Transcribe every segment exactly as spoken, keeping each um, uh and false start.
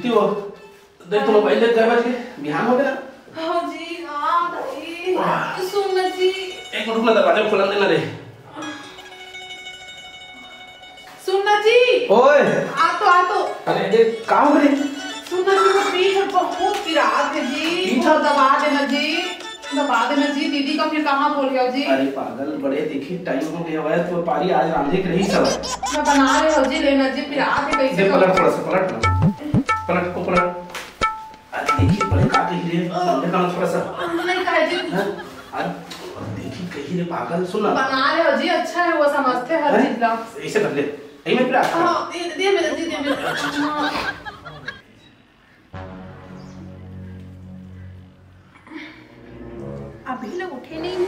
देख, तो मोबाइल देख, कै बज गे? बिहान हो गे ना। हाँ जी, हाँ भाई। वाह। सुन ना जी। एक मिनट रुक ना, दरवाजा खोलन दे ना रे। सुन ना जी। ओए। आ तो, आ तो। अरे, अरे, का हो गे? सुन ना जी, वो पीठ बहुत पिरात हे जी। पीठ? थोड़ा दबा देना जी। दबा देना जी, दीदी का फिर कहाँ बोल गया जी? अरे पागल, बड़े देखी टाइम हो गया है, तो पारी आज रांधे के रही सब। मैं बना रहे हो जी, लेना जी, पिरात हे कैसे दे, करूँ? पलट थोड़ा सा, पलट ना। पलट को पलट। अरे देखी, बड़े का कही रे, समझे काम थोड़ा सा। नहीं कहे जी। हाँ? अरे देखी कही रे पागल, सुन ना। बना रहे हो जी, अच्छा है, वो समझते हर हैं? चीज ला। ऐसे कर ले, यही में पिरात। हाँ, दे, दे मेरे जी, दे मेरे। अच्छा, अच्छा। हाँ। अभी ले उठे नहीं है।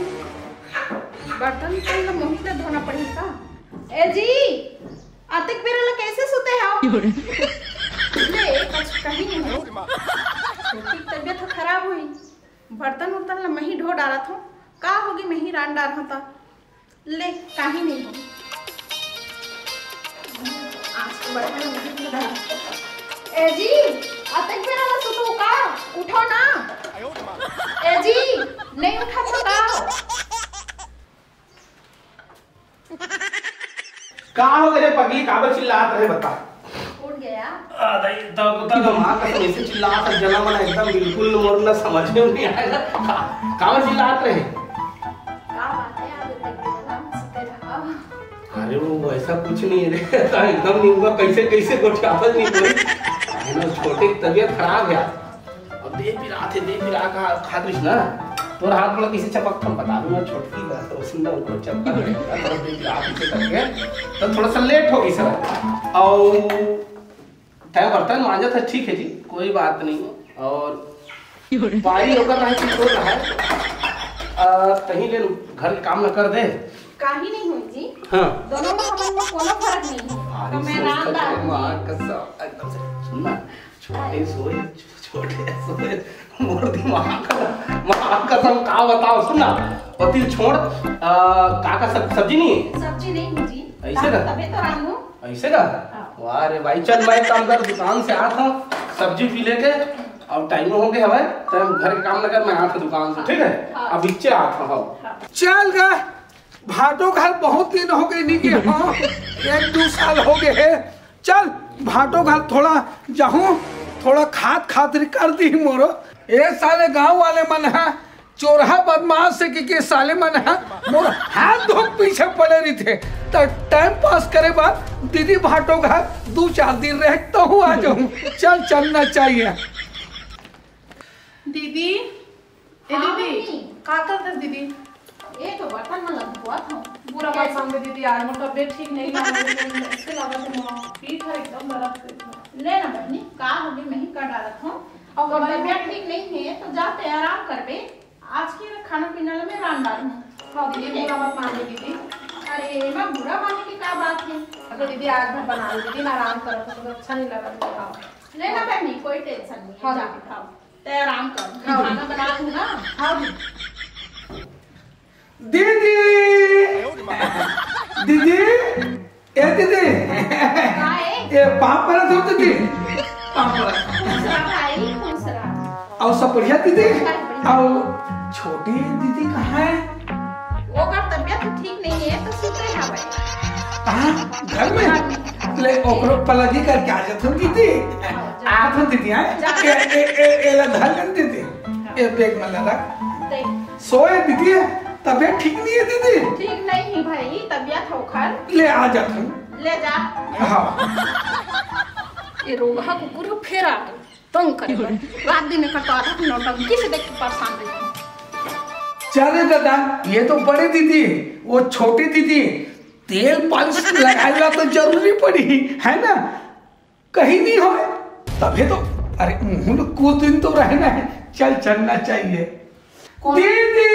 बर्तन तो मोहित ला धोना पड़ही का? ए जी, अतेक बेरा ला कैसे सुते हव? ले, कुछ कहीं नहीं हो। छोटी तबीयत तो खराब हुई। बर्तन उर्तन ला मही ढो डारत हूँ। का होगी, मही रान डार हूँ तो। ले, काही नहीं हो। आज तो बड़ा है, मुझे भी लगा। ए जी, अतेक बेरा ला सुतहू का? उठो ना। ए जी, नहीं उठा तो का? का हो गे रे पगली, काबर चिल्लात रहे बता? उठ गया। आ, दाई, तब, तब माँ कसम ऐसे चिल्लात रहे, जना मन एकदम बिल्कुल मोर ना समझ में नहीं आएगा। का, काबर चिल्लात रहे? का बात है, आप इतने आराम से सुते रहो। अरे वो वैसा कुछ नहीं है रे, तो एकदम नहीं हुआ, कैसे, कैसे गोठियावत नहीं कोई। अरे वो छोटे की तबीयत खराब है। अब दे पिरात हे, दे पिरा का खात रहिस ना। तोर हाथ थोड़ा किसे चपक थम बता दूंगा, छोटकी ला तो सुन ना, ऊपर चपक रही है, थोड़ा दे पिरात इसे करके, तो थोड़ा सा लेट हो गई सर। और तय बर्तन मांजा था, ठीक है जी, कोई बात नहीं। और पारी ओकर रहे कि तोर रहे, आ, कहीं ले घर के काम न कर दे। काही नहीं हुई जी। हाँ। दोनों में हमन में कोनो फर्क नहीं है। भारी तो मैं सोच राम था दार तेरे माँ हूँ। कसम, एकदम से सुन ना, छोटे सोए, छोटे सोए, मोर दिमाग का, माँ कसम का बताओ, सुन ना, पतिल छोड़, आ, का का सब, सब्जी नहीं है? सब्जी नहीं है जी। ऐसे का? तबे तो रांधू। ऐसे का? हाँ। वाह रे भाई, चल मैं काम कर, दुकान से आत हूँ, सब्जी पी लेके, अब टाइम हो गया हवे, तो हम घर के काम न कर, मैं आत हूँ दुकान से, ठीक है? हाँ। अब इच्चे आत हूँ, हाँ। हाँ। चल गा, भाटो घर बहुत दिन हो गए नहीं गए, हाँ, एक दो साल हो गए है। चल भाटो घर थोड़ा जाहूं, थोड़ा खात खातरी कर दी मोरो। ए साले गांव वाले मन है, चोरहा बदमाश से कि, के साले मन है, मोर हाथ धोक पीछे पड़े रहिथे। त टाइम पास करे बर दीदी भाटो घर दू चार दिन रह तहूँ आ जाहूँ। चल, चलना चाहिए। दीदी, ए हाँ दीदी, मम्मी। का करत हस दीदी? ए तो बर्तन मन ला धोवत हूँ। बुरा मत समझे दीदी, आज मोर तबीयत ठीक नहीं है, इसके अलावा तो मोर पीठ हर एकदम दर्द करत हे। ले ना बहनी, का होगे, मैं ही कर डालत हूँ। और तोर तबीयत ठीक नहीं है तो जाते आराम करबे। आज के खाना पीना ला मैं रांध डालूँ। हाँ दीदी, बुरा मत मानबे दीदी। अरे, मैं बुरा माने की का बात है? अगर दीदी आज भर बना लो दीदी, मैं आराम करत हूँ, तो अच्छा नहीं लगा दीदी। हाँ। ले ना बहनी, कोई टेंशन नहीं है, हाँ। जा, हाँ। तै आराम कर, मैं हाँ। खाना बना दूँ ना। हाँ दीदी। दीदी, दीदी, ए दीदी, का ए? ए पाँव परत हूँ दीदी, पाँव परत। खुश रह भाई, खुश रह। अउ सब बढ़िया दीदी? सब बढ़िया। अउ छोटी दीदी कहाँ है? ओकर तबीयत ठीक नहीं है, तो सुते हवे। कहाँ? घर में? घर में। ले, ओकरो पलगी करके आ जात हूँ दीदी। हाँ, जा। आत हूँ दीदी, हाँ? जा। ए, ए, ए, एला धर लेन दीदी। हाँ। ए, बैग में ला रख। दे। सोए दीदी, तबीयत ठीक नहीं है दीदी। ठीक नहीं है भाई, तबीयत ओखर। ले आ जात हूँ। ले जा। हाँ। ये रोगहा कुकुर फेर आ गए, तंग करे बर। रात दिन एकर तो आदत नौटंकी से देख के परेशान रही। चले दादा, ये तो बड़े दीदी, वो छोटे दीदी, तेल पालिश लगाएला तो जरूरी पड़ी, है ना? कहीं नहीं होए, तभी तो। अरे, मुंह में कुछ दिन तो रहना है, चल चलना चाहिए। कौन? दीदी!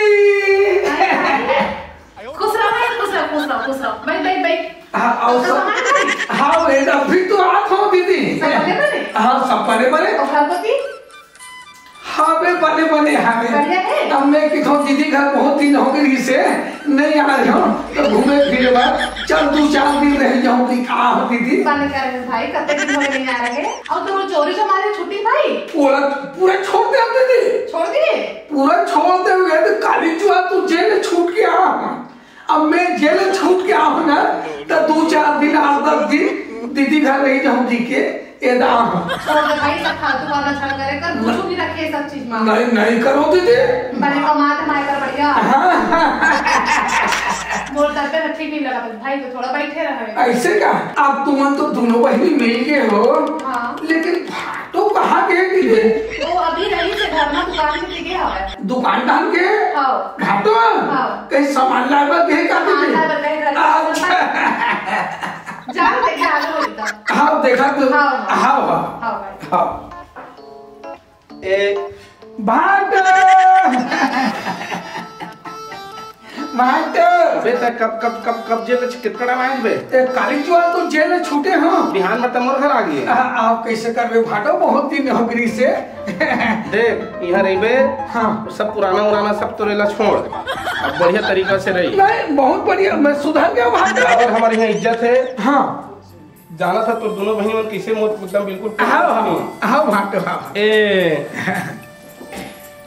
खुश रहो भाई, खुश रहो, खुश रहो, खुश रहो। बैठ, बैठ, बैठ। हाँ, आओ तो सब। सामान है? हाँ, बेटा, अभी तो आत हूँ, दीदी। सब बने बने? हाँ, सब बने बने। और घर को दी? हाँ, बेटा। बने बने हावे। बढ़िया हे। अब मैं किथों दीदी घर बहुत दिन हो गए से नहीं आ रहे हो, तो घूमे फिरे बर चल, दू चार दिन रह जाऊं कि का हो दीदी। बने करे भाई, कते दिन हो गए नहीं आ रहे। और तुम चोरी चमारी छुट्टी भाई? पूरा, पूरा छोड़ दे दीदी। छोड़ दिए? पूरा छोड़ दे हुए तो काली चुहा तू जेल छूट के आ। अब मैं जेल छूट के आऊं ना, तो दू चार दिन, आठ दस दिन दीदी घर रही जाऊं जी के, ये दाम। छोड़ दे भाई, सब फालतू वाला छड़ करे कर, कुछ भी रखे सब चीज में। नहीं, नहीं करो दीदी। बने कमात माय कर बढ़िया। हाँ। मोर दर्द में ठीक नहीं लगा भाई, तो थोड़ा बैठे रहे। ऐसे का? अब तुमन तो दोनों बहनी मिल गए हो। हाँ। लेकिन भाटो कहाँ गए दीदी? वो अभी रही से घर में दुकान के गए हवे। दुकान डाल के? हाँ। भाटो? हाँ। कहीं सामान लाए बर गए का सामान दीदी? लाए बर गए घर। अच्छा। जाओ, देखा, आ जाओ इधर। हाँ, देखा तो। हाँ, हाँ। हाँ, हाँ। हाँ, भाई। हाँ। ए, भाटो! भाटो! अबे, तै कब, कब, कब, कब जेल छ-, कितना टाइम आए बे? ए, काली चुहा तो जेल में छूटे हो। बिहान में त मोर घर आ गए। आ, आप कैसे करबे भाटो, बहुत दिन हो गई से। देख, यहाँ रहिबे, हाँ। सब पुराना उराना सब तोरे ला छोड़, अब बढ़िया तरीका से रही। नहीं, बहुत बढ़िया, मैं सुधर गया भाटो। अगर हमारे यहाँ इज्जत है, हाँ। जाना था तो दोनों बहनी मन कैसे मोर एकदम बिल्कुल हाँ, हाँ, हाँ, भाटो, हाँ। ए,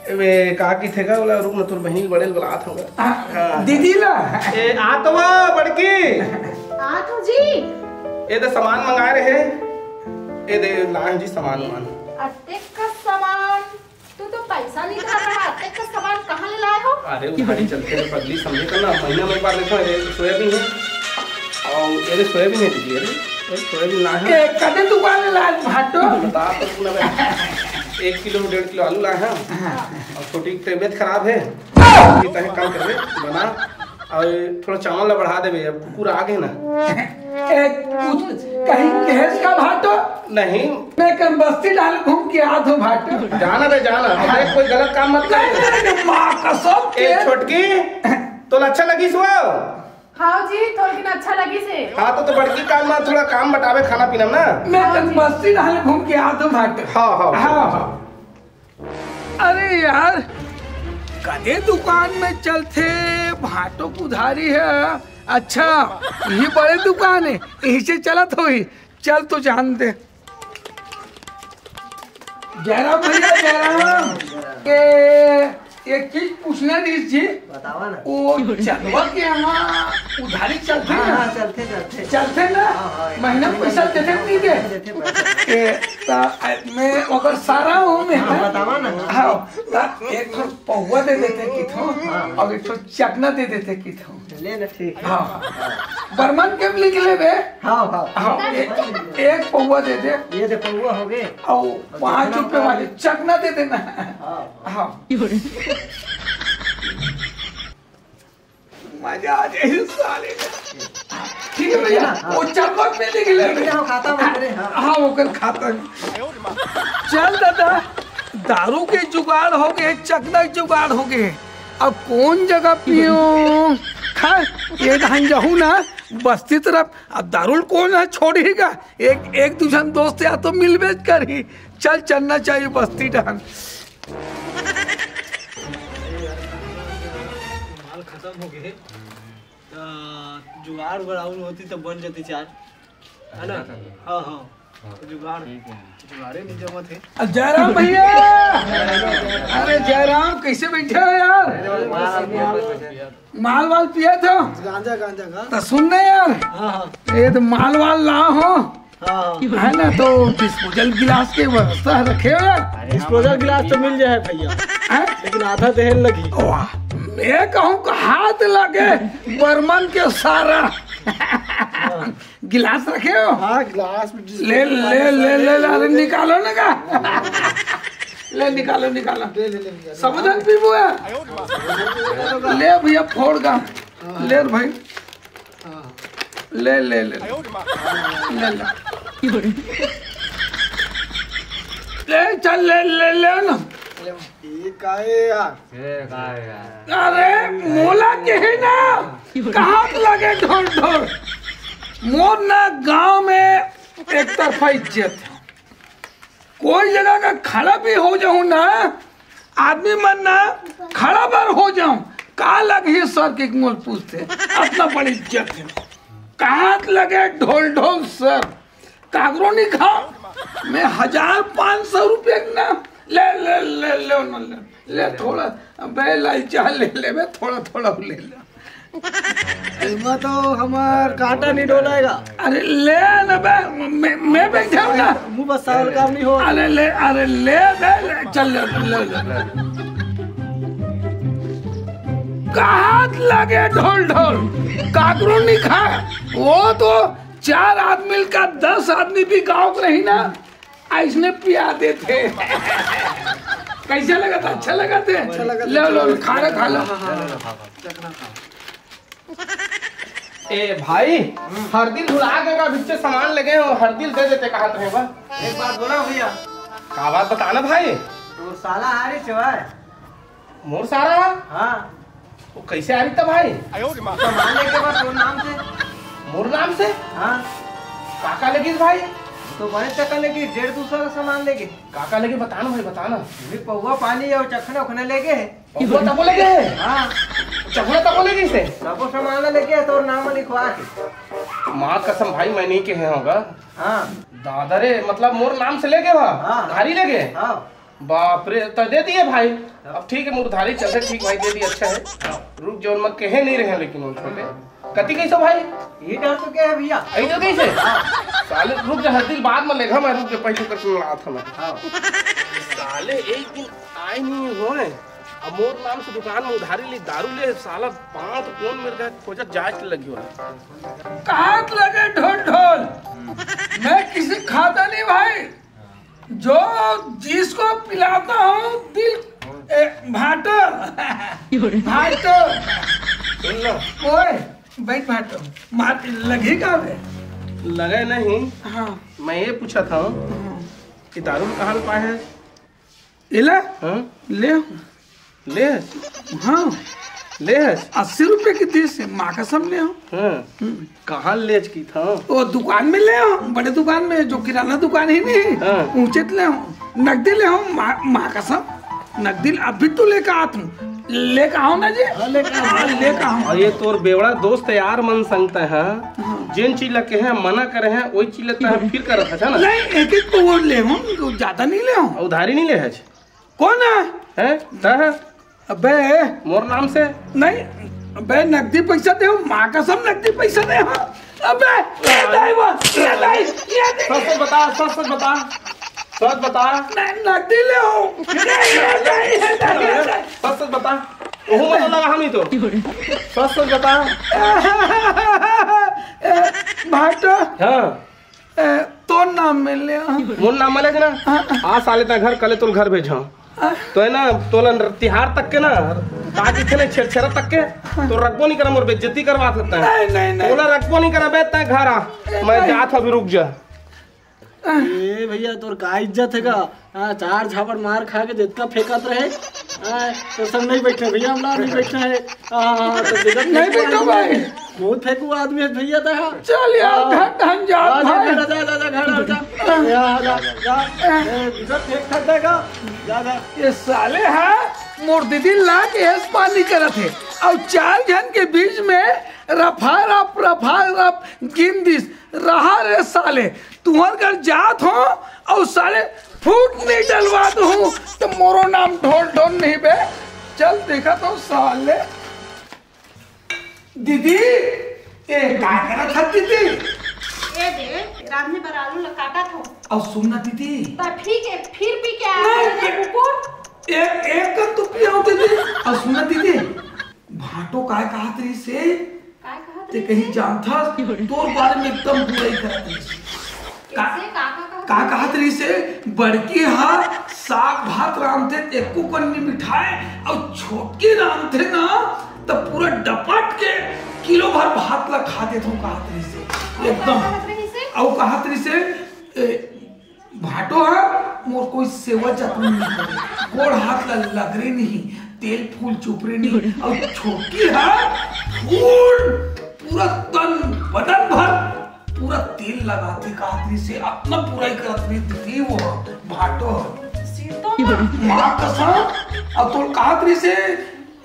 ए, बे, का की थे का बोला, रुक ना, तोर बहनी बड़े ल बुलात हूँ। हाँ, हाँ। दीदी ला। ए, आ तो वो बड़की। आ तो जी। ए, तो सामान मंगाए रहे। ए, दे, लाए जी सामान वामान। अतेक का सामान। तू तो पैसा नहीं धर रहा, अतेक का सामान कहाँ ले लाए हो? अरे उधारी चलथे रे पगली, समझे कर ना, महीना में एक बार देथों। अरे सोयाबीन है, और अरे सोयाबीन है दीदी, अरे, अरे सोयाबीन लाए हैं। ए, कते दुकान ले लाए भाटो? बता तो तू ना बे। एक किलो डेढ़ किलो आलू लाए हैं, हाँ। और छोटी की तबीयत खराब है, की तहे काम कर ले, बना। अउ थोड़ा चावल ला बढ़ा देबे, अब कुकुर आ गे ना। ए, कुछ कहीं कहेस का भाटो? नहीं। मैं कर बस्ती डाल घूम के आत हूँ भाटो। जाना रे, जाना। अरे कोई गलत काम मत कर। नहीं, नहीं, नहीं, माँ कसम ए, के। छोटकी, तोला अच्छा लगिस वो? हाँ जी, थोड़किन अच्छा लगिस हे। हाँ, तो, तो बड़की काम में थोड़ा काम बटावे खाना पीना में ना। मैं हाँ कर जी। बस्ती डाल घूम के आत हूँ भाटो। हाँ, हाँ, हाँ, हाँ। हाँ। अरे यार, कदे दुकान में चलथे, भाटो के उधारी है। अच्छा, ये बड़े दुकान है, यहीं से चलत होही। चल तो जान दे। जयराम भैया, जयराम। ये, ये चीज पूछना रहिस जी। बतावा ना। वो चंदवा के यहाँ उधारी चलथे हाँ, ना? हाँ, चलथे, चलथे। चलथे ना? हाँ, हाँ, महीना एक पैसा देथे कि नहीं दे? देथे पैसा। ए, ता, मैं ओकर सारा हूँ मैं, हाँ, हाँ? बतावा ना। हाँ, ता एक ठो पौवा दे देते किथो, हाँ। और एक ठो चकना दे देते किथो। ले ना, ठीक है। हाँ। बर्मन के भी लिख लेबे। हाँ, हाँ। हाँ, एक, एक पौवा दे दे। ये दे पौवा हो गए। और पाँच रुपए वाले चकना दे देना। हाँ। हाँ। मजा आ जाए इस साले का। ठीक है भैया, हाँ। वो चकना पे लिख ले। लिख ले, वो खाता में करे, हाँ। हाँ, वो कर खाता में। चल दादा, दारू के जुगाड़ हो गए, चकना के जुगाड़ हो गए। अब कौन जगह पीऊं? खा, ये धान जाहू ना, बस्ती तरफ। अब दारू कोन ह छोड़ही गा? एक, एक दू झन दोस्त यार तो मिलबे करही। चल, चलना चाहिए बस्ती डहन। माल खतम हो गे, त जुगाड़ उगाड़ अउ होती त बन जाती चार, है ना? हाँ, हाँ। तो जुगाड़, ठीक है। जुगाड़े नहीं जमत है। अ, जयराम भैया! अरे जयराम, कैसे बैठे हो यार? माल वाल पिया था? गांजा, गांजा का। तो सुन ना यार, हाँ, हाँ। ये तो माल वाल ला हो, हाँ। है ना, तो डिस्पोजल गिलास के व्यवस्था रखे हो यार? डिस्पोजल गिलास तो मिल जाए भैया, हैं? लेकिन आधा दहेज लगी। वाह, मैं कहूँ का हाथ लगे बर्मन के सारा। गिलास रखे हो? हाँ, गिलास भी ले, ले, ले, ले, ले, अरे निकालो ना का। ले, निकालो, निकालो। ले, ले, ले, निकालो। सब जन पीबो है। ले भैया, फोड़ का। ले भाई। हाँ। ले, ले, ले। ले, ले। ले, चल, ले, ले, ले ना। ये का है यार? अरे, मोला कहे ना, कहाँ लगे ढोर ढोर। मोर ना गांव में एक तरफा इज्जत है। कोई जगह का खड़ा भी हो जाऊं ना, आदमी मन ना खड़ा बर हो जाऊं, का लगही सर के मोल पूछथे, अतना बड़ी इज्जत हे। कहात लगे ढोल ढोल सर, काकरो नहीं खाओ, मैं हजार पाँच सौ रुपये के ना, ले, ले, ले, ले, ना, ले, ले थोड़ा, अबे लालचा ले ले बे, थोड़ा, थोड़ा ले ले। एमा तो हमार कांटा नहीं डोलाएगा। अरे ले ना बे, मैं, मैं बैठा हूँ ना। मुंह बस साल काम नहीं हो। अरे ले, अरे ले बे, ले, चल ले, ले, ले, ले। कहात लगे ढोल ढोल, काकरो नहीं खाए, वो तो चार आदमी का दस आदमी भी गाँव के रही ना, अइसने पिया देथे। कैसे लगा था? अच्छा लगा थे? अच्छा लगा था। लो, लो, लो, खाना खा लो। ए भाई, हरदी ल भुला के का बिच्चे सामान लेगे हो, हरदी ल दे देते कहत रहे बा। एक बात बोला भैया। का बात बताना भाई? वो साला हारी छे भाई। मोर सारा? हाँ। वो कैसे आ रही था भाई? सामान लेके बस तोर नाम से। मोर नाम से? हाँ। काका लेगिस भाई? तो बड़े चक्कर लेके डेढ़ दो सौ का सामान लेके। काका लेके बताना भाई, बताना। भी पौवा पानी और चखना उखना लेके। पौवा तको लेके? हाँ। चखना तको लेके से? सबो सामान लेके तोर नाम लिखवा के। माँ कसम भाई, मैं नहीं कहे होगा। हाँ। दादा रे, मतलब मोर नाम से लेके बा? हाँ। धारी लेके? हाँ। बाप रे, तो दे दिए भाई। अब ठीक है, मुर्धारी चल रहे, ठीक भाई, दे दिए, अच्छा है। रुक, जौन मैं कहे नहीं रहे, लेकिन वो छोटे कति कैसे भाई? ये डाल तो क्या है भैया? यही तो कैसे? साले रुक जा, हर दिन बाद में लेगा मैं, रुक जा, पैसे कर सुन रहा था मैं। हाँ। साले एक दिन आए नहीं होए, अब मोर नाम से दुकान में उधारी ली, दारू ले, साला पाँच कौन मेरे का खोजत जांच लगी हो। कहात लगे ढोल ढोल, मैं किसी खाता नहीं भाई, जो जिसको पिलाता हूँ दिल, ए, भाटो, भाटो। सुन लो। ओए, बैठ भाटो, मार लगी का बे? लगे नहीं। हाँ। मैं ये पूछा था हाँ। कि दारू कहाँ पाए है? इला? हाँ? ले। ले हस? हाँ। ले हस? अस्सी रुपये की दीस हे, माँ कसम ले हँव। हाँ। हम्म। कहाँ ले हस की था? वो दुकान में ले हँव, बड़े दुकान में, जो किराना दुकान हे नहीं, हाँ। ऊँचे ले हँव, नगदी ले हँव, माँ, माँ कसम, नगदी अभी तो लेके आत हँव, लेके आँव ना जी? हाँ, लेके आँव। हाँ, लेके आँव। अउ ये तोर बेवड़ा दोस्त यार मन संग तैं हा, हाँ। जेन चीज ला कहे मना करे हे, वही चीज ला तैं फिर करत हस, है ना? नहीं, एक एक को वो ले हँव, ज्यादा नहीं ले हँव। उधारी नहीं ले हस? कौन हे? हैं? तैं हा? अबे। मोर नाम से? नहीं, अबे नकदी पैसा दे, माँ कसम नकदी पैसा दे, हाँ। अबे, ये दाई वो, ये दाई, ये दाई। सच सच बता, सच सच बता। सच बता। नहीं, नकदी ले हँव। नहीं, ये दाई, ये दाई, ये दाई। सच सच बता। ओहू मतलब लगा हम ही तो। सच सच बता। ए, भाटो। हाँ। ए, तोर नाम में ले आ। मोर नाम में ले ना। हाँ। आ साले तैं घर कले तोर घर भेजहूँ। हाँ। तो है ना, तोला तिहार तक के ना, ताकि थे ना छेरछेरा तक के, तो रखबो नहीं करा, मोर बेइज्जती करवा सकता है। नहीं, नहीं, नहीं। तोला रखबो नहीं करा बे, तैं घर आ। मैं नहीं। जात हँव अभी, रुक जा। ए भैया, तोर का इज्जत हे का? हाँ, चार झापड़ मार खा के जितना फेंकत रहे, हाँ, तो सब नहीं बैठे भैया, हम ना नहीं बैठे हैं। हाँ, हाँ, तो बिगड़ नहीं फेंकू बैठो आदमी है। भाई। बहुत फेंकू आदमी है भैया, तो हाँ। चल यार, हाँ। घर ढंग जा, जा, जा, भाई। जा, जा, जा, जा, घर आ जा। हाँ। यहाँ आ जा, जा। ए, बिगड़ फेंक खा जाएगा। जा, जा। ये साले हा मोर दीदी ला के ऐस पानी करत हे, अउ चार झन के बीच में रफा रफ, रफा रफ गिन दिस। रहा रे साले, तुँहर घर जात हँव अउ साले फूट नहीं डलवात हँव, त मोरो नाम ढोल ढोल नहीं बे। चल देखत हँव साले। दीदी, ए, काय करत हस दीदी? ए दे, रांधे बर आलू ला काटत हँव। अउ सुन ना दीदी। त ठीक है, फिर पी के आ नहीं, रहे हैं, कुकुर। एक, एक कप तो पियाओ दीदी। अउ सुन ना दीदी, भाटो काय कहत रहिस हे? काय कहत रहिस हे? तें कहीं जानथस, तोर बारे में एकदम बुराई करत रहिस हे। का, कैसे? का, का कहत का रहिस हे? कहत रहिस हे? बड़की हा साग भात रांधथे, एको कन नइ मिठाय, अउ छोटकी रांधथे ना, त पूरा डपट के किलो भर भात ला खा देथँव, कहत रहिस हे। अउ का एकदम। कहत रहिस हे? अउ कहत रहिस हे, ए, भाटो हा मोर कोई सेवा जतन नहीं करे, गोड़ हाथ ला लगरे नहीं, तेल फूल चुपरे नहीं, अउ छोटकी हा फूल पूरा तन बदन भर पूरा तेल लगाथे, कहत रहिस हे, अतना बुराई करत रहिस हे वो भाटो हा। सीतो माँ। माँ कसम, अब तोल कहत रहिसे,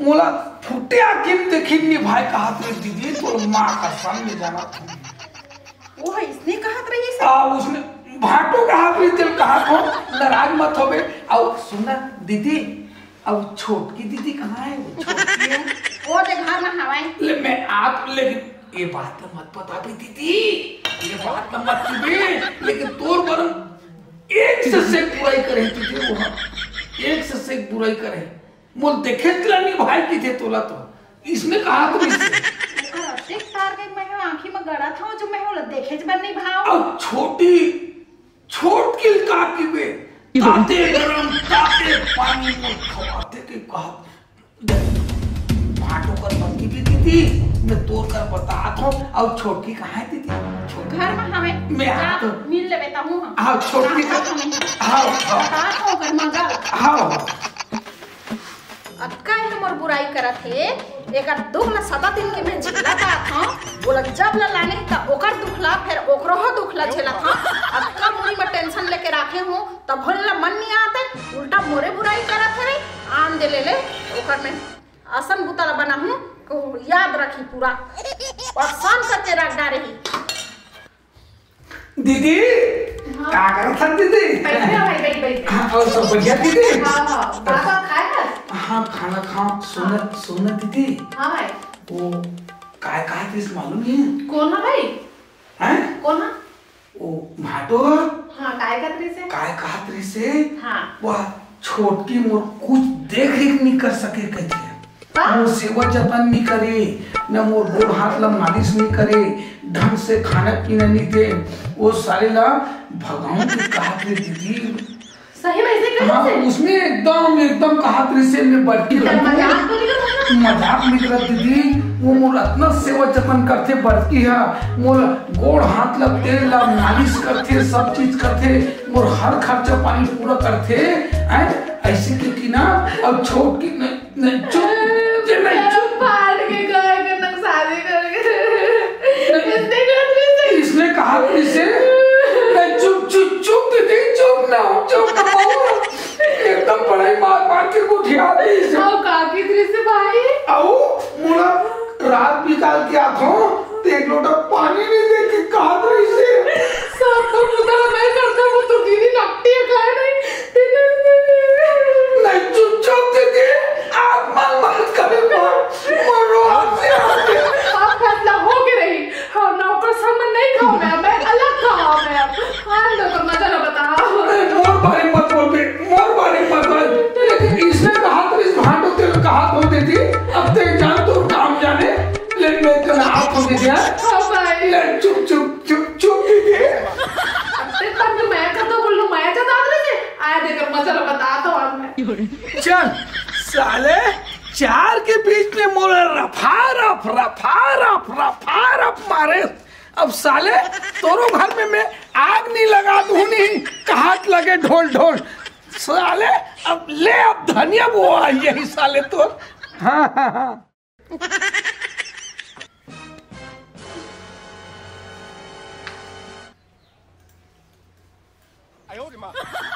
मोला फुटे आँखी म देखिन नहीं भाई, कहत रहिस दीदी, तोल माँ कसम ले जाना। वो है, इसने कहत रहिस। आ, उसने भाटो कहत रहिस, तेल कहत हो, नाराज मत होबे। अब सुना दीदी, अब छोटकी दीदी कहाँ है? वो छोटकी है। वो दे घर में हवाई। ले मैं आप, लेकिन ये बात तो मत बताबे दीदी, ये बात तो मत कीबे, लेकिन तोर बर एक से से बुराई करे दीदी, वो एक से से बुराई करे। मोल देखे ला नहीं भाई की थे तोला तो। इसने कहा तो नहीं। ओकर अतेक तार के मैं आँखी में गड़ा था, जो मैं ओला देखे बर नहीं भाव। अब छोटी, छोटकी का कीबे, ताते गरम, ताते पानी में खवाते के कहत। देख, भाटो कर मत कीबे दीदी, मैं तोर कर बतात हूँ। अब छोटकी कहाँ है दीदी? छोटकी घर में हमें मैं जा, आ तो मिल लेबे तहूँ हम। हाँ, छोटकी का, हाँ, हाँ। बतात हूँ ओकर मजा। हाँ। अतका ही मोर बुराई करत हे, एकर दुख ला सदा दिन के मैं झेलत आत हूँ। बोला जब ला लाने त ओकर दुख ला, फिर ओकरो हो दुख ला झेलत हूँ। अतका मुड़ी में टेंशन लेके राखे हूँ, तब होले ला मन नहीं आते, उल्टा मोरे बुराई करत हे। आन दे ले ले, ओकर मैं असन बुता ला बना हूँ, को याद रखी पूरा। परेशान करके रख डारे ही। दीदी, हाँ। का करत हन दीदी? बैठे हो भाई, बैठ, बैठ। हाँ, और सब बढ़िया दीदी? हाँ, हाँ। का, का खाए हस? हाँ, खाना खा, सुन, हाँ। सुन दीदी। हाँ भाई। वो काय कहत रहिस मालूम है? कौन है भाई? हैं? कौन है? वो भाटो। हाँ, काय कहत रहिस है? काय कहत रहिस है? हाँ। वह छोटकी मोर कुछ देख रेख नहीं कर सके कहते हैं। का? मोर सेवा जतन नहीं करे, न मोर गोड़ हाथ ला मालिश नहीं करे, ढंग से खाना पीना नहीं दे। वो साले ला भगाऊं के कहत रहे दीदी। सही में ऐसे कहत हाँ, रहे? उसने एकदम, एकदम कहत रहे से मैं बड़की एकदम लड़की मजाक तो नहीं करत हूँ। मजाक नहीं करत दीदी, वो मोर अतना सेवा जतन करथे बड़की हा, मोर गोड़ हाथ ला तेल ला मालिश करथे, सब चीज करथे, मोर हर खर्चा पानी पूरा करथे, हैं? ऐसे के कि ना, अब छोटकी नहीं, नहीं, चुप, ये नहीं, चुप। फाड़ के गाय के नक्साली करके। नहीं। इसने कहा किसे? इसने कहा किसे? नहीं, चुप, चुप, चुप दीदी, चुप ना हो, चुप ना हो। एकदम बड़ाई मार मार के गोठिया दे इसे। आओ, का की दृश्य भाई? आओ, मोला रात बिकाल के आथो, ते एक लोटा पानी नहीं दे के कहत रहिसे। सब तो पुतला मैं करता, वो तो दीदी नकटी है, खाए नहीं। नहीं, चुप, चुप दीदी, आत्मा मत करे, मर, मरो आपसे आके। अब फैसला हो के रही, हाँ, नौकर संग में नहीं खाओ मैं, मैं अलग खाओ मैं अब। हाँ, नौकर मजा ना बताओ। अरे, मोर बारे मत बोल बे, मोर बारे मत बोल। लेकिन इसने कहा तो इस भांडो तेरे कहा तो दे दी, अब ते जान तो काम जाने, लेकिन मैं इतना हाथ हो गया। हाँ भाई। ले, चुप, चुप, चुप, चुप दीदी। अब ते पर मैं कर दो बोल लो, मैं जब आगरे से आया देकर मजा ना बता तो आज मैं। चल, साले, चार के बीच में मोला रफा रफ, रफा रफ, रफा रफ मारे। अब साले, तोरो घर में मैं आग नहीं लगा दूं नहीं, कहत लगे ढोल ढोल। साले, अब ले, अब धनिया वो आई यही साले तो। हाँ, हाँ, हाँ।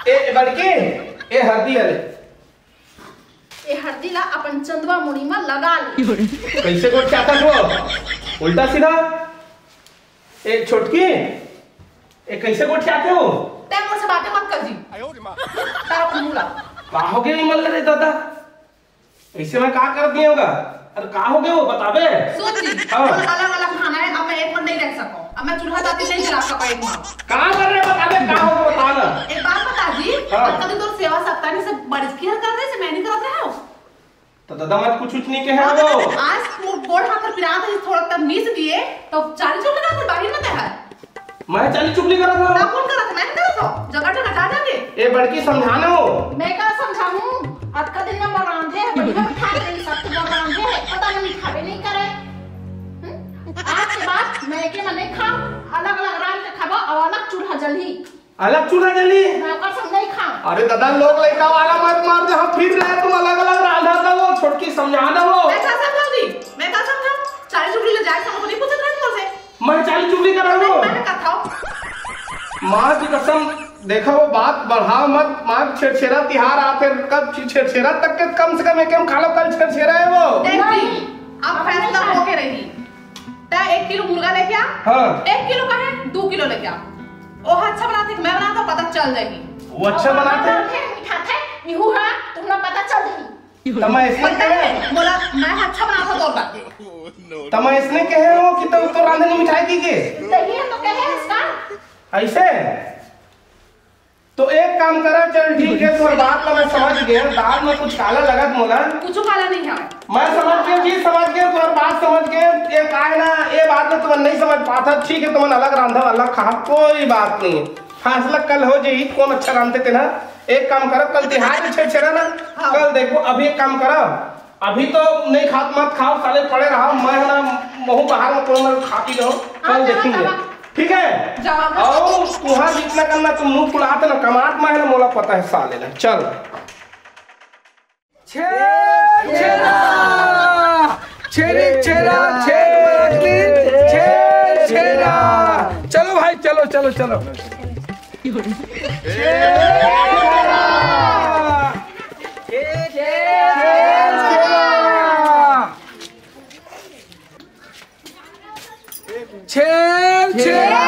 ए, ए बड़की, ए हरदी हले। ए हरदी ला अपन चंदवा मुड़ी मा लगा ले। कैसे गोठियाथस वो? उल्टा सीधा। ए छोटकी, ए कैसे गोठियाथे वो? तै मोर से बातें मत कर जी। तारा मुंह ला। का हो गया इमल रे दादा? ऐसे मैं का कर दिया होगा? अरे का हो गया वो बताबे? सुन जी, हाँ। मोर अलग-अलग खाना है, अब मैं एक बार नहीं रह सकूं। अब मैं चूल्हा जाती नहीं जला सकूं एक बार। का कर रहे बताबे, का हो बता ना। एक बात बता जी, हाँ। कभी तोर सेवा सत्ता नहीं से बड़की हर कर रहे से मैं नहीं करत रहे हो। तो दादा मैं कुछ कुछ नहीं कहे हो। आज मोर गोड़ हाथ पर पिरात है, थोड़ा तक मीस दिए, तो चारी चुगली करत बाहिर मत है। मैं चाली चुगली करत हूँ। ना कौन करत? मैं करत हूँ। जगह जगह जा जाके। ए बड़की समझाना हो। मैं का समझाऊं? अतका दिन में रांधे है, बढ़िया बिठा के रही, सब तो रांधे है, पता नहीं खाबे नहीं करे। हम्म? आज के बाद मैं के में नहीं खाऊं, अलग-अलग रांध के खाबो और अलग चूल्हा जलही। अलग चूल्हा जलही? मैं ओकर संग नहीं खाऊं। अरे दादा, लोग लइका वाला मत मार दे, हम फिर रहे तुम अलग-अलग रांधा था वो, छोटकी समझाना हो। मैं का समझाऊं जी? मैं का समझाऊं? चाली चुगली ले जाए, सब नहीं पूछत रहे मोर से। मैं चाली चुगली कर रहा हूँ। मैं का खाऊं? माँ की कसम, देखा, वो बात बढ़ाव मत, माँ छेरछेरा तिहार आथे, कब छे-, छेरछेरा तक के कम से कम एक खा लो, कल छेरछेरा है वो। देख जी, अब फैसला होके रही। तै एक किलो मुर्गा लेके आ। हाँ। एक किलो का है, दो किलो लेके आ। ओ अच्छा बनाथे कि मैं बनाथों, पता चल जाही। वो अच्छा बनाथे। बनाथे, मिठाथे, निहू हा, तुमला पता चल जाही। त मैं इसने पता कहे। है, बोला, मैं अच्छा बनाथों तोर बर। त मैं इसने कहे हो कि तू तो रांधनी मिठाई की के। तही हम तो कहे हस का। ऐसे? तो एक काम करा, चल ठीक है, तोर बात ला मैं समझ गया, दाल में कुछ काला लगत मोला। कुछ काला नहीं है। मैं समझ गया जी, समझ गया, तोर बात समझ गया। ये का है ना, ये बात में तुमन नहीं समझ पाता। ठीक है, तुमन अलग रांधा, अलग खा, कोई बात नहीं है। फैसला कल हो जाई, कौन अच्छा रांधते तेना। एक काम करो, कल तिहार है छेरछेरा ना, हाँ। कल देखो। अभी एक काम करो, अभी तो नहीं खात, मत खाओ साले, पड़े रहो। मैं ना महूं बाहर में कोनो में खा पी लो, हाँ, कल जाओ, देखेंगे। जाओ। ठीक है? जाओ, जाओ। और तुहार जितना करना, तुम मुंह फुलाते ना, कमात मैं है ना, मोला पता है साले ना। चल। छेरछेरा, छेरछेरा, छेरछेरा। चलो भाई, चलो, चलो, चलो। छेरछेरा। छेरछेरा।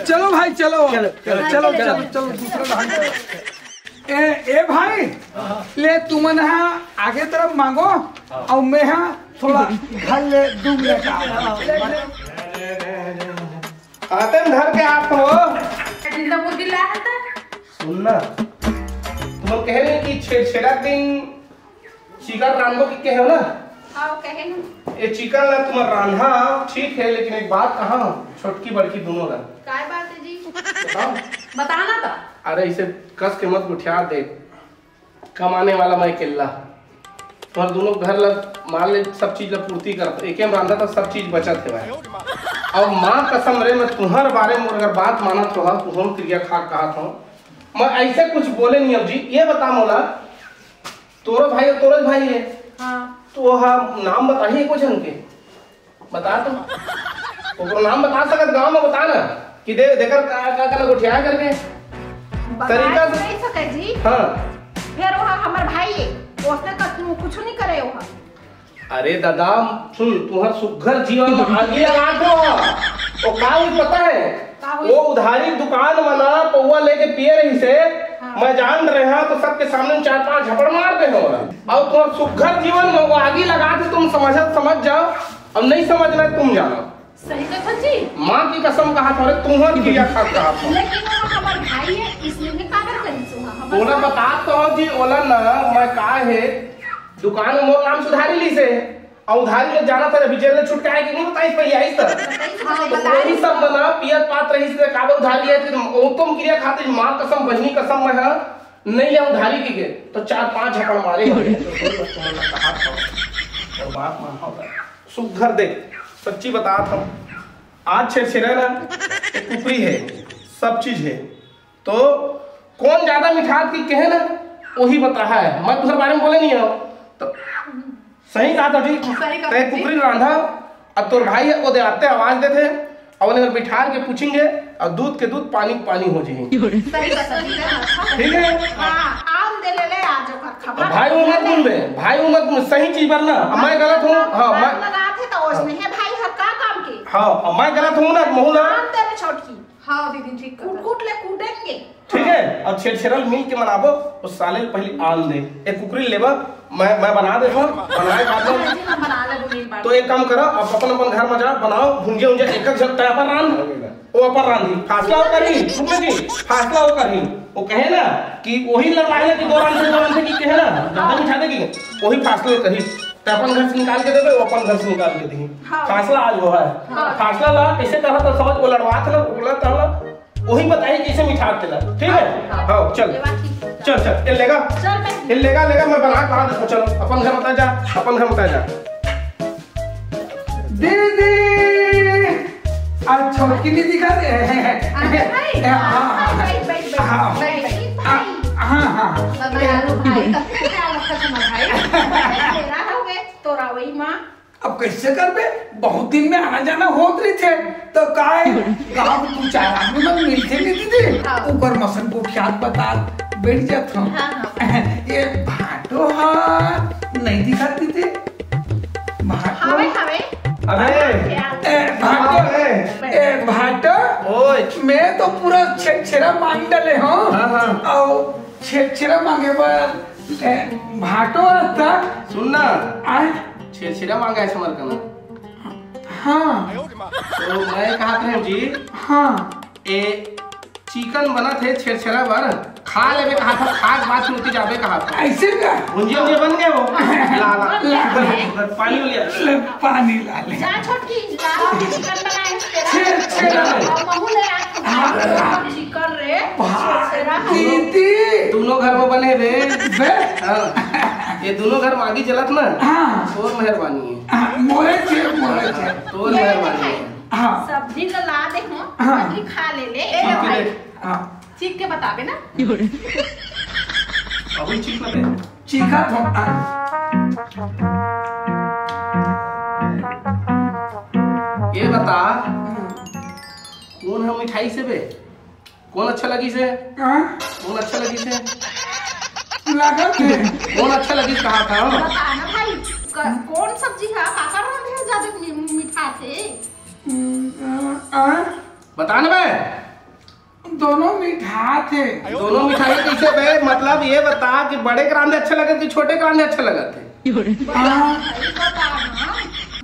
चलो भाई, चलो। चलो, चलो, चलो, चलो, चलो, चलो, दूसरा round करो। ए, ए भाई, ले तुमन हा आगे तरफ मांगो, और मैं हा थोड़ा घर ले दू मिनट आ। आते में धर के आप हो। जिंदा मुर्गी ला है तो। सुन ना, तुमन कहे नहीं कि छेरछेरा दिन चिकन रांधो कि कहे हो ना? हाँ, कहे हूँ। ये चिकन ला तुम रांधा, ठीक है, लेकिन एक बात कहा, छोटकी बड़की दोनों ला। काय बात है जी? बताओ। बताना था। अरे, इसे कस के मत गुठिया दे, कमाने वाला मैं अकेला। तुम्हारे दोनों घर ला, मान ले, सब चीज ला पूर्ति करत, एक में रांधा था, सब चीज बचत है भाई। अब माँ कसम रे, मैं तुम्हारे बारे में अगर बात मानत हो, तुम क्रिया खा कहा था, मैं ऐसे कुछ बोले नहीं। अब जी, ये बता मोला, तोरो भाई, तोरो भाई है। हाँ। तो वो, हाँ, नाम बताही एको झन के? बता तो। ओकरो नाम बता सकत, गांव में बता ना कि दे, देकर का, का, का गोठिया करके। बता तरीका से नहीं सके जी। हाँ। फिर वो हमर भाई है, उसने तो तू कुछ नहीं करे वो। अरे दादा, सुन, तुहर सुघर जीवन में आगी लगा दो। वो का हुई पता है? का हुई? वो उधारी दुकान में ना पौवा लेके पिए रही से, हाँ। मैं जान रहे हाँ तो सबके सामने चार पांच झपड़ मार दे हो। और तुहर सुघर जीवन में वो आगी लगा दे, तुम समझ, समझ जाओ, और नहीं समझना है तुम जानो। सही कथा जी। माँ की कसम कहा था, अरे तुम्हार क्रिया खा कहा था। लेकिन वो हमार भाई है, इसलिए मैं काबर करी सो हाँ, हमार ओला भाई। बता तो जी, ओला ना, मैं का है, दुकान में मोर नाम सुधारी ली से। और उधारी ले जाना था, अभी जेल में छुटकाए कि नहीं बताई, पहले आई सर। हाँ, तो बताई। वही सब बना, पियत पात रही से, काबर उधारी है, फिर वो तुम क्रिया खाते, माँ कसम, बहनी कसम, मैं हाँ, नहीं ले उधारी की के, तो चार पांच झपड़ मारे। और बात मान होता। सुघर देख, सच्ची बतात हूँ, आज छेरछेरा ना, एक कुकरी है, सब चीज है, तो कौन ज्यादा मिठात की कहे ना, वही बता है। मैं तुम्हारे बारे में बोले नहीं हूँ, तो सही कहा था जी। सही कहा तै जी। कुकरी रांधा, अब तोर भाई है, वो दे आते आवाज देते, और उन्हें बिठार के पूछेंगे, और दूध के दूध, पानी के पानी हो जाएंगे। सही कहा जी। ठीक है? हाँ, आन दे ले ले, आज ओकर खबर। भाई वो मत बोल दे, भाई वो मत बोल, सही चीज पर ना। अब मैं गलत हूँ, हाँ, मैं बात लगात है तो उसने है भाई हर का काम की। हाँ, अब मैं गलत हूँ ना, महू ना। आन दे ले छोटकी। हाँ दीदी, ठीक कहा। कूट कूट ले कूटेंगे। ठीक है, अब छेरछेरा ल मिल के मनाबो, उस साले ल पहली आन दे। एक कुकरी लेबा, मैं, मैं बना देथों, बनाए खाथों। जी, हम बना लेबो, मिल बांट। तो एक काम करा, अब अपन अपन घर में जा, बनाओ, भुंजे उंजे, एक एक झन तय अपन रांध, वो अपन रांधी, फासला वो करही, सुन जी, फासला वो करही। वो कहे ना कि वही लड़वाए ना कि दो रांध से, दो रांध से, कि कहे ना, ज्यादा मिठा दे कि वही फासला वो करही। तय अपन घर से निकाल के देबे, वो अपन घर से निकाल के देही। हाँ। फासला आज वो है। हाँ। फासला ला कैसे कहा था समझ, वो लड़वा था ना, वो लड़ता ना, वही बताई कैसे मिठात तेला, ठीक है? हाँ। हाँ, चल। ये बात ठीक है। चल, चल, ये लेगा। चल, मैं ये लेगा, लेगा, मैं बना के बना देता हूँ, चलो, अपन घर मत जा, अपन घर मत जा। दीदी, आज छोटकी नहीं दिखा दे। अरे भाई, हाँ, हाँ, हाँ। भाई, भाई, भाई, हाँ। भाई, भाई। हाँ, हाँ, हाँ। बाबा यारो भाई, कब से ख्याल रखा था भाई? तेरा हो गए, तो रावई माँ। अब कइसे करबे? बहुत दिन में आना जाना होत रहिथे, त काय, गाँव के दू चार आदमी मन मिलथे नहीं दीदी, हाँ। ओकर मसन गोठियात बतात बैठ जात हूँ। हाँ, हाँ। ये भाटो हा नहीं दिखा दीदी, भाटो। हावे, हावे। अबे। ए, भाटो। अबे। ए, भाटो। ओए। मैं तो पूरा छेरछेरा मांग डाले हूँ। हाँ, हाँ। अउ छेरछेरा मांगे बर, ए, भाटो आता। सुन ना। आय? छेरछेरा मांगा है समर कना। हाँ। तो मैं कहा था जी। हाँ। ए, चिकन बनत हे छेरछेरा बर, खा लेबे कहा था, खा के बाद फिर उठी जाबे कहा था। ऐसे का? भुंजिया उंजिया बन गए हो? ला, ला। ला। इधर, इधर पानी हो लिया। ले, पानी ला ले। जा छोटकी, ला, चिकन बनाए तेरा। छेरछेरा। और महू ले आ। हाँ। चिकन रे, वाह, छेरछेरा। दीदी। दोनों घर में बने रे। बे। हाँ। ये दोनों घर में आगी जलत ना। हाँ। तोर मेहरबानी है। हाँ, मोरे छे, मोरे छे। तोर मेहरबानी है। हाँ। सब्जी तो ला दे हूँ, हाँ। सब्जी खा ले ले। ए ठीक है, भाई। देख। हाँ। चीख के बताबे ना। अभी चीख ना दे। चीखा तो, हाँ। ये बता, हम्म। कौन है मिठाई से बे? कौन अच्छा लगी से? हाँ? कौन अच्छा लगी से? लागत है। कौन अच्छा लगी कहा था? बता ना भाई, क-, कौन सब्जी है? काकर रांधे हो जादे मी-, मीठा थे? हम्म, आ, आ? बता ना बे। दोनों मीठा थे। दोनों मीठा है कैसे बे? मतलब ये बता कि बड़े के रांधे अच्छा लगत कि छोटे के रांधे अच्छा लगत है? हाँ। भाई बता ना,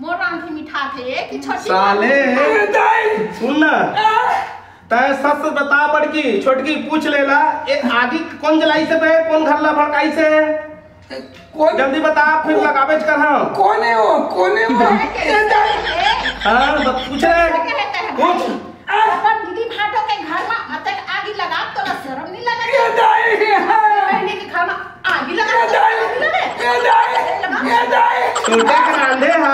मोर रांधे मीठा थे कि छोटी साले। रांधे? ए, दाई। सुन ना। आ? तै सच सच बता बड़की, छोटकी पूछ लेला, ए आगी कौन जलाई से बे, कौन घर ला भड़काई से? कौन? जल्दी बता, फिर लगाबेच कर हम। कौन है वो? कौन है वो? ए दाई। हाँ, बस पूछ रहे। पूछ। अपन दीदी भाटो के घर में अतक आगी लगा, तोला शर्म नहीं लगा? ए दाई। बहनी के घर में आगी लगा, ए दाई। आगी लगा। ए दाई। ए दाई। छोटे के रांधे हा,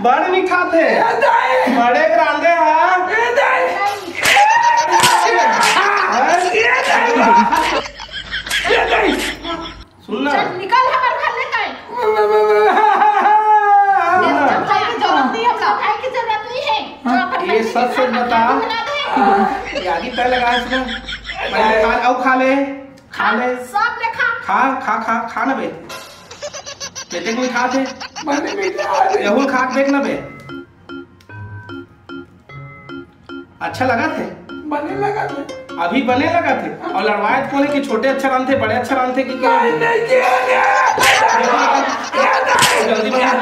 बड़ मीठा थे। ए दाई। बड़े के रांधे हा। ए दाई। ए दाई। ए दाई। सुन ना। चल, निकल हमर घर ले काहे? ये सब खाए की जरूरत नहीं है हम लोग। खाए की जरूरत नहीं है। जो अपन ये बच्चे सच के सच साथ बता। खाना बना दे। ये आदि तय लगा इसमें। पहले खा, आओ खा ले। खा ले। सब ले खा। खा, खा, खा, खा ना बे। बेटे को भी खा दे। मैंने भी खा दे। एहू खा के देख ना बे। अच्छा लगा थे? बने लगा थे। अभी बने लगा थे? और लड़वाए कोने कि छोटे अच्छा रांधे, बड़े अच्छा रांधे कि क्या? नहीं, नहीं, नहीं, नहीं। जल्दी बता,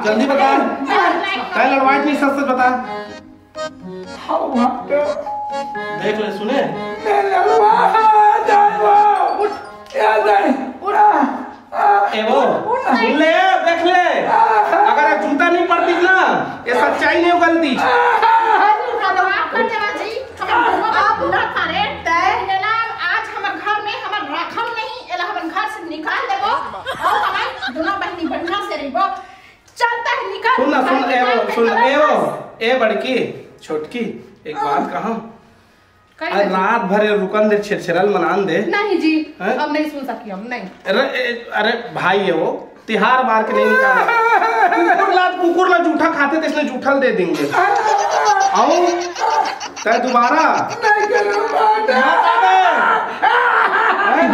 जल्दी बता। तय लड़वाए नहीं, सच सच बता। हाँ, वहाँ पे। देख ले, सुने? नहीं, लड़वा, नहीं, लड़वा। उठ। याद आए। उठ। आ। ए वो, उठ, उठ, सुन ले, देख ले। अगर ये जूता नहीं पड़ती ना, ये सच्चाई नहीं उगलती। आज हमर घर में हमर रखम नहीं, एला हमन घर से निकाल देबो, और हमन दोनों बहिनी बढ़िया से रहिबो। चलता है, निकाल, सुन ना, निकाल, सुन, ए वो, निकाल, सुन, निकाल, ए वो, ए बड़की, छोटकी, एक बात कहा। कहीं आज नहीं। रात भर ये रुकन दे, छेरछेरल मनान दे। नहीं जी, हैं? अब नहीं सुन सकी हम, नहीं। अरे, ए, अरे भाई ये वो, तिहार बार के नहीं निकाला। कुकुर ला, कुकुर ला जूठा खाथे, तो इसने जूठल दे देंगे। आओ, तय दोबारा। नहीं करूँगा, नहीं। मत आवे। हैं?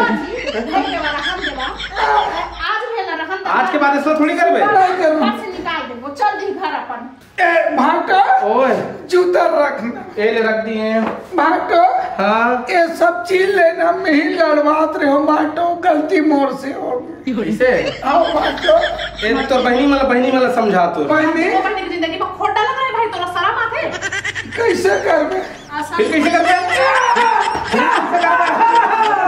नहीं देवा, रहन देवा। आज भी ना रहन देवा। आज के बाद इसने थोड़ी करबे। नहीं करूँ। घर से निकाल दे, वो चल दी घर अपन। ए, भाटो, ओए। जूता रखना। ए ले रख दिए। भाटो, हाँ। ये सब चीज लेना में ही लड़वात रहे हो, भाटो, गलती मोर से हो गई। कैसे? आओ, भाटो। ए, तोर बहिनी मला, बहिनी मला समझा तू। बहिनी? वो बहिनी की जिंदगी में खोटा लग रहा है भाई, तोला शर्म आते? कैसे करबे? फिर कैसे करबे?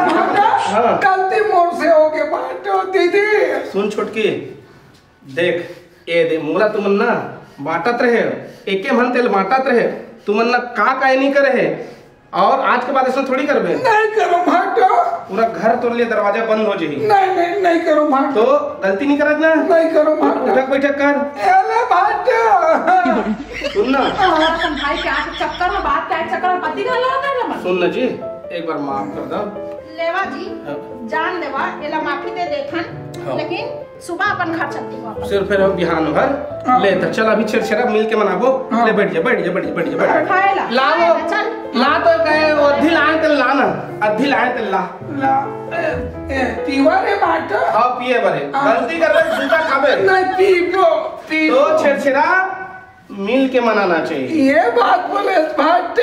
भाटो, हाँ। गलती मोर से हो गई, भाटो, दीदी। सुन छोटकी, देख, ए दे, मोला तुमन ना बांटत रहे, एके मन तेल बांटत रहे, तुमन ना का काय नहीं करे है, और आज के बाद ऐसा थोड़ी करबे। नहीं करो भाटो। पूरा घर तोर लिए दरवाजा बंद हो जाही। नहीं, नहीं, नहीं करो भाटो। तो गलती नहीं करत ना? नहीं करो भाटो। उठक बैठक कर। एले भाटो। सुन ना। अपन भाई के आके चक्कर में, बात के चक्कर में पति घर लौटा ना। सुन ना जी, एक बार माफ कर दो। लेवा जी, हाँ। जान लेवा, एला माफी दे देथन। लेकिन सुबह अपन घर चलती हूँ वापस। सिर्फ फिर हम बिहान हो घर। हाँ। ले तो चल, अभी छेरछेरा मिल के मनाबो। हाँ। ले बैठ जा, बैठ जा, बैठ जा, बैठ जा, बैठ जा। खाए ला। ला खाए वो, ला, चल। ला तो कहे वो अद्धी लाए ते ला ना, अद्धी लाए ते ला। ला, ए, ए, पीवा रे भाट। खाओ पिए बरे। हाँ। गलती कर रहे जूता खाबे। नहीं पीबो, पीबो। तो छेरछेरा मिल के मनाना चाहिए। ये बात बोले भाट।